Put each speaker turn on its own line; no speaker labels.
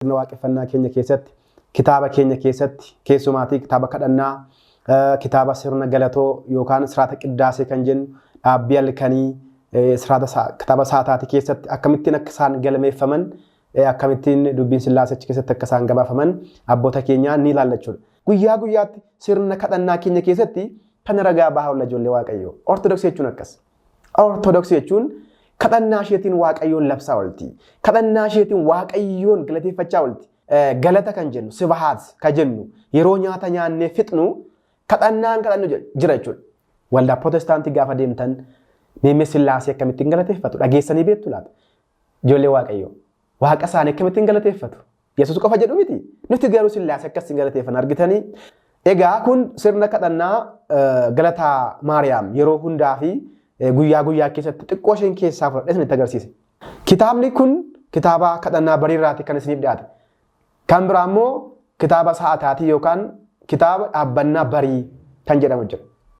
Sirna waaqeffannaa keenya keessatti, kitaaba keenya keessatti, keessumaatii kitaaba kadhannaa, kitaaba sirna galatoo yookaan siraata qiddaasee kan jennu, dhaabbii halkanii, siraata kitaaba saataatii keessatti akkamittiin akka isaan galmeeffaman, akkamittiin dubbiin sillaasee achi keessatti akka isaan gabaafaman abboota keenyaa ni ilaalla jechuudha. Guyyaa guyyaatti sirna kadhannaa keenya keessatti kan ragaa bahaa oolla ijoollee Waaqayyoo. Ortodoksii jechuun akkas. Ortodoksii jechuun kadhannaa isheetiin Waaqayyoon labsaa oolti. Kadhannaa isheetiin Waaqayyoon galateeffachaa oolti. Galata kan jennu, sibahaat kan jennu, yeroo nyaata nyaannee fixnu kadhannaan kadhannu jira jechuudha. Waldaa Protestaantii gaafa deemtan meemmee Sillaasee akkamittiin galateeffatu dhageessanii beektu laata? Ijoollee Waaqayyoo. Waaqa isaanii akkamittiin galateeffatu? Yesuus qofa jedhu miti. Nuti garuu Sillaasee akkasiin galateeffan argitanii. Egaa kun sirna kadhannaa galataa Maariyaam yeroo hundaa fi guyyaa guyyaa keessatti xiqqoo isheen keessaa fudhadhee isinitti agarsiise. Kitaabni kun kitaaba kadhannaa bariirraati kan isiniif dhiyaate. Kan biraa immoo kitaaba sa'ataatii yookaan kitaaba dhaabbannaa barii kan jedhamu jira.